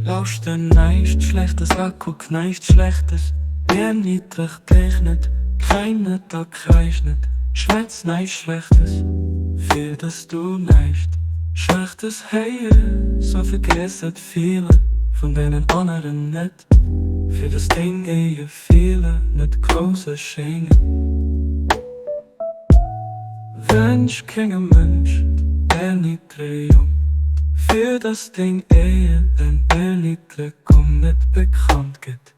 Lauschter näischt Schlechtes a kuck näischt Schlechtes, Erniddreg dech net, kräim net a kräisch net, schwätz näischt Schlechtes, fir dass du näischt Schlechtes héiers, a vergiess et Feeler vun deenen aneren net, fir dass deng eege Feeler net grouss erschéngen. Wënsch kengem Mënsch Erniddregung, fir dass deng eegen Erniddregung net bekannt gëtt.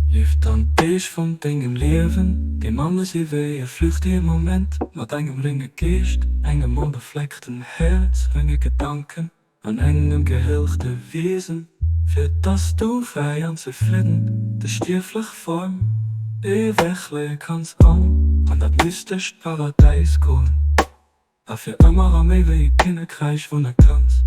Lief dann d'Deeg vun dengem Liewen, déi manner si wéi e flüchtige Moment, mat engem renge Geescht, engem onbefleckten Häerz, renge Gedanken an engem gehellegte Wiesen, fir dass du fräi an zefridden des stierflech Form ewechleeë kanns an an dat mystescht Paradäis goen a fir ëmmer am éiwege Kinnekräich wunne kanns.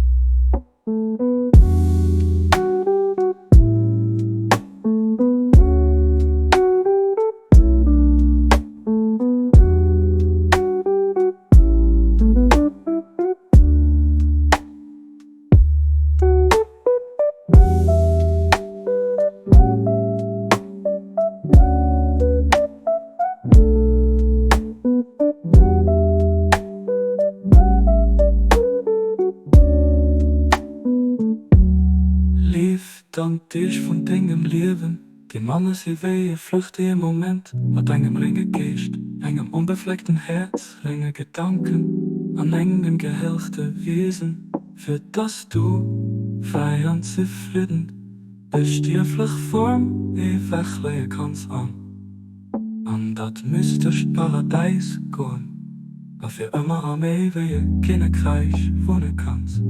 Lief dann d'Deeg vun dengem Liewen, déi manner si wéi e flüchtege Moment, mat engem renge Geescht, engem onbefleckten Häerz, renge Gedanken an engem gehellegte Wiesen, fir dass du fräi an zefridden Des stierflech Form ewechleeë kanns an an dat mystescht Paradäis goen a fir ëmmer am éiwege Kinnekräich wunne kanns.